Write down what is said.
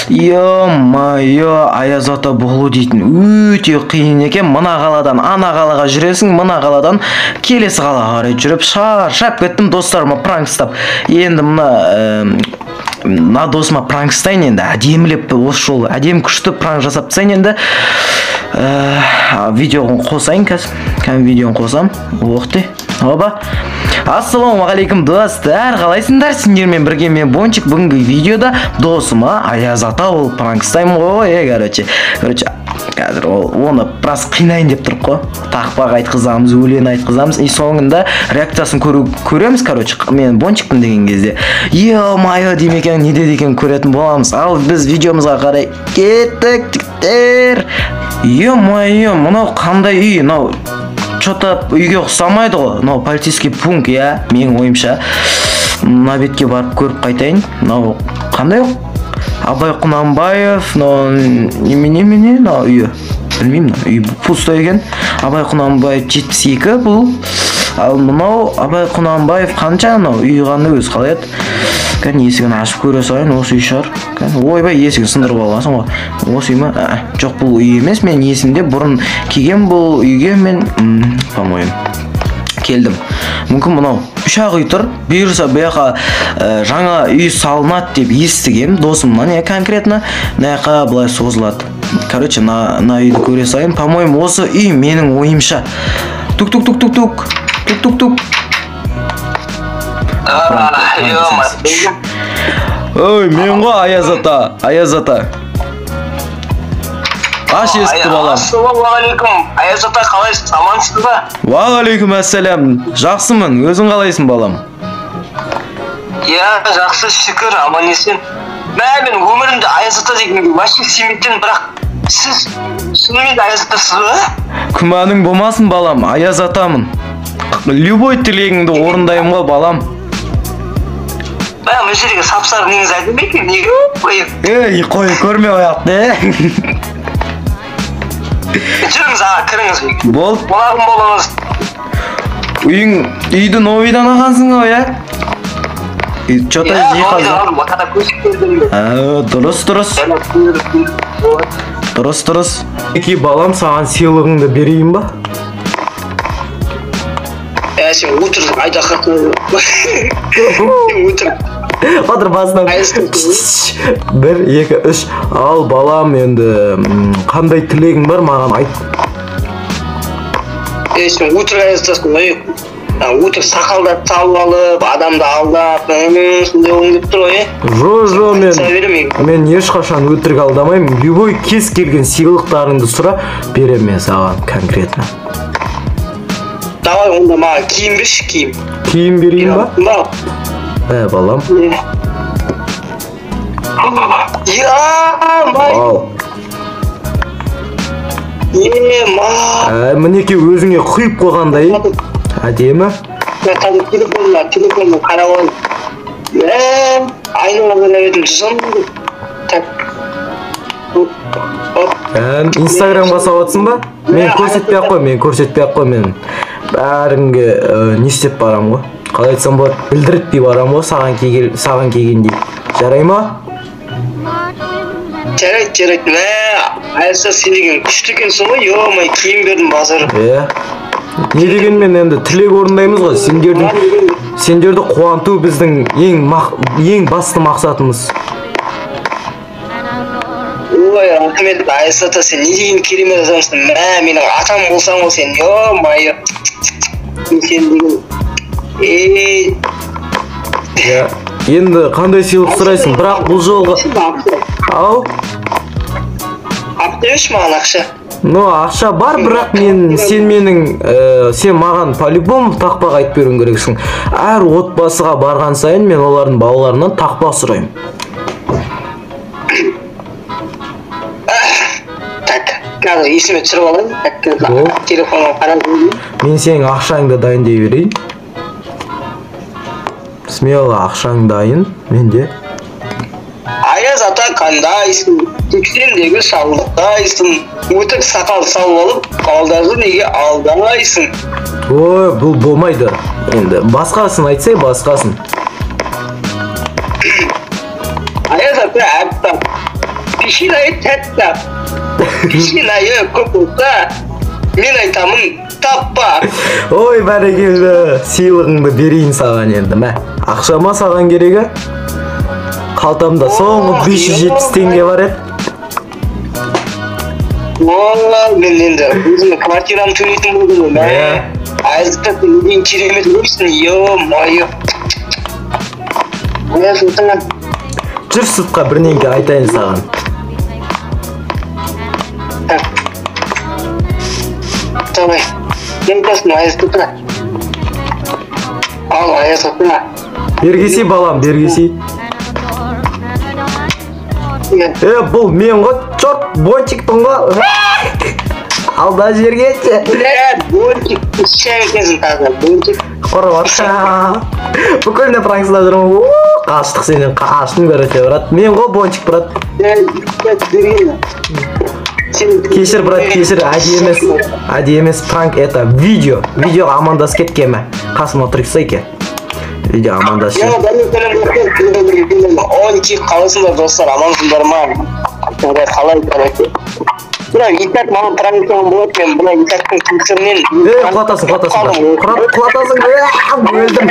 Ё-моё, Аяз ата болу дейтін өте қиын екен. Мына қаладан ана қалаға жүресің, мына қаладан келесі қалаға қарай жүріп шаршап кеттім достарыма пранк ұстап. Енді мына досыма пранк ұстайын енді, әдемілеп осы жолы әдемі күшті пранк жасап тастайын енді. Видеоны қосайын қазір. Кәдімгі видеоны қосам. Ох ты. Оба. Ассалаумағалейкум достар, қалайсыңдар? Сендермен бірге мен Бончик. Бүгінгі видеода досыма Аяз ата болып пранк ұстаймын ғой, короче. Короче, қазір оны біраз қинайын деп тұрып қой. Тақпақ айтқызамыз, өлең айтқызамыз. И соңында реакциясын көреміз, короче, мен Бончикпін деген кезде. Ё-моё дейм екен, не деді екен көретін боламыз. Ал біз видеомызға қарай кеттік, жігіттер. Ё-моё, мынау қандай үй? Мынау чё-то үйге ұқсамайды ғой. Мынау полицейский пункт, иә, менің ойымша. Мына бетке барып көріп қайтайын. Мынау қандай? Абай Құнанбаев, мынау немене, мынау үйі? Білмеймін, мынау үй пустой екен. Абай Құнанбаев 72 бұл. Ал мынау Абай Құнанбаев қанша, мынау үй қандай өзі қалай еді? Кәне есігін ашып көре салайын, осы үй шығар. Кәне, ойбай, есігін сындырып алғансың ғой. Осы үй ма? Жоқ, бұл үй емес, мен есімде бұрын келген бұл үйге мен, по-моему, келдім. Мүмкін мынау үш-ақ үй тұр. Бұйырса бұл жаққа жаңа үй салынады деп естігем досымнан, иә, конкретно. Мына жаққа былай созылады. Короче, мына үйді көре салайын. По-моему, осы үй менің ойымша. Тук-тук-тук-тук-тук. Тук-тук-тук. Ой, мен ғой Аяз ата, Аяз ата. Аш есікті балам. Ассалаумағалейкум, Аяз ата, қалайсыз, амансыз ба? Уағалейкум ассалам. Жақсымын, өзің қалайсың балам? Иә, жақсы, шүкір, аман есен. Мә, мен өмірімде Аяз ата дегенге вообще сенбейтін, бірақ сіз шынымен де Аяз атасыз ба? Күмәнің болмасын балам, Аяз атамын. Любой тілегіңді орындаймын ғой балам. Мә, мына жерге сап-сары неңіз әдемі екен, неге қойып? Ей, қой, көрме ояқты, е? Жүріңіз, аға, кіріңіз. Болды. Қонағым болыңыз. Үйді новыйдан алғансың ғой, ә? Үй, чё-то Иә, жиһаз. новыйдан алдым, ортада көшіп келдім. Дұрыс, дұрыс. Дұрыс, дұрыс. Еки балам, саған сыйлығыңды берейін ба? Ә, сен отыр, айдаһар. Сен отыр. Отыр басынан. 1, 2, 3. Ал балам, енді қандай тілегің бар, маған айт. Е, сен отыр аяздасың, ей. Отыр сақалдарды салып алып, адамды алдап, сондай болғың келіп тұр ғой, е? Жо, жо, Айтса беремін. мен ешқашан өтірік алдамаймын. Любой кез келген сыйлықтарыңды сұра, беремін мен саған конкретно. Давай онда маған киім берші, киім. Киім берейін ба? Ба. Ә, балам. Я, май. Ал. Е, ма. Ә, мінекей өзіңе құйып қойғандай. Әдемі. Мен қазір телефонға қарап алайын. Ә, айнаға қарап едім, жын. Так. Оп. Ә, Инстаграмға салып ба? Мен көрсетпей ақ қой, мен көрсетпей ақ қой, мен бәрінге не істеп барамын ғой. Қалай айтсам болады, білдіртпей барамын ғой, саған келгендей. Жарай ма? Жарайды, жарайды. Мә, Аяз, сен деген күшті екенсің ғой, ё-моё, киім бердім базар. Иә. Не дегенмен енді тілек орындаймыз ғой. Сендерді қуанту біздің ең басты мақсатымыз. Ой, рахмет, Аяз ата, сен не деген керемет адамсың. Мә, менің атам болсаң ғой сен, ё-моё. Мен сен деген ей. Иә. Енді қандай сыйлық сұрайсың? Бірақ бұл жолғы ау? Алып берші маған ақша. Ну, ақша бар, бірақ сен менің, сен маған по-любому тақпақ айтып беруің керексің. Әр отбасыға барған сайын мен олардың балаларынан тақпақ сұраймын. Так, қазір есіме түсіріп алайын. Так, телефонға қарап жүрейін. Мен сенің ақшаңды дайындай берейін. Смело ақшаң дайын, менде. Аяз ата қандайсың, сексендегі шалдайсың, өтірік сақал салып алып, балдарды неге алдайсың? Ой, бұл болмайды. Енді басқасын айтсай, басқасын. Аяз ата әппақ, Пешенайы тәтті. Пешенайы көп болса, мен айтамын, таппа. Ой, бәрекелді, сыйлығыңды берейін саған енді, мә. Ақша ма саған керегі? Қалтамда соңғы 570 теңге бар еді. О, мен енді өзімнің квартирамды төлейтін болдым ғой, мә. Аяз ата, сен не деген керемет адамсың, ё-моё. Аяз ата. Жүр сыртқа, бірдеңке айтайын саған. Так. Давай. Не айтасың, Аяз ата? Ал, Аяз ата. Бергесі, балам, бергесі. Иә. Е, бұл мен ғой, черт, Бончикпін ғой. Алда жерге. Бля, Бончик, шай екенсің таза, Бончик. Құрып. Бүкіліне пранк ұстап жүрмін. Уу, қаштық сенен, қаштым, короче, брат. Мен ғой Бончик, брат. Кешір, брат, кешір, әдейі емес. Әдейі емес, пранк это видео. Видеоға амандасып кеткен ме? Қасыма отырғызса екен. Видео амандасып. Ончик, қалайсыңдар, достар, амансыңдар ма? Қалай, короче. Мына итак маған пранк жасаған болады, мен мына итактың кесірінен Ей, құлатасың, құлатасың, брат. Құлатасың, өлдім.